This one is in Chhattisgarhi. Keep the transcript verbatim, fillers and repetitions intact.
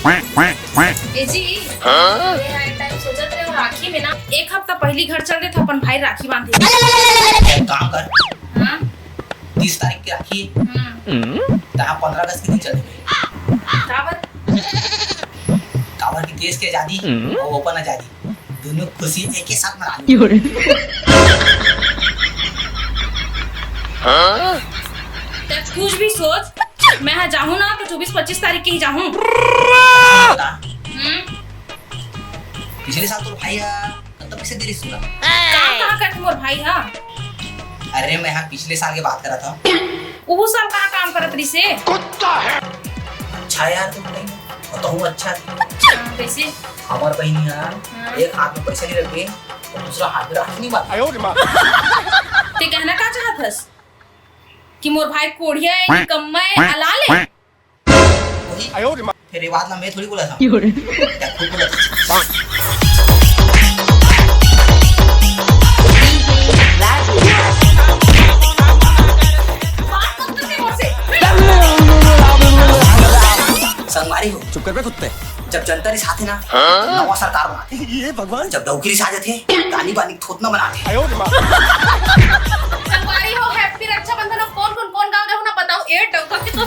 ए जी, हाँ? ये आए टाइम सोचत रहे, राखी में ना एक हफ्ता पहली घर चल देथे अपन भाई राखी बांधे। एक काम कर, हाँ? तीस तारीख के राखी, हम्म। तहाँ पंद्रह अगस्त के दिन चल देबे। काबर? काबर कि देश के आजादी अउ अपन आजादी, दोनों खुशी एक ही साथ मना लो। ते कुछ भी सोच, मैं हा जाहूँ ना तो चौबीस पच्चीस तारीख के ही जाहूँ। बता, हम्म। पिछले साल तोर भाई हा कतका पैसे दे रहिस तोला? काम कहाँ करथे मोर भाई हा? अरे, मैं हा पिछले साल के बात करत हँव। उहू साल कहाँ काम करत रहिसे? अच्छा यार, तुम नहीं, और तो हूँ अच्छा। हाँ, कैसे? हमार बहिनी हा हाँ। एक हाथ में पैसा नहीं रखबे और दूसरा हाथ में राखी नहीं बांधे। ते कहना का चाहत हस कि मोर भाई कोढ़िया है, निकम्मा है, अलाल है? वही। फिर ये बात ना मैं थोड़ी बोला था। क्या खुद बोला था? बात मत करते मोर से। संगवारी हो, चुप कर बे कुत्ते। जब जनता री साथ है ना, हाँ? नवा सरकार बनाते हैं। ये भगवान। जब डौकी री साथ है, तानी बानी थोतना बनाते हैं। संगवारी हो, happy रक्षाबंधन। कौन कौन कौन गाँव रहो ना बताओ। ए डौका के तो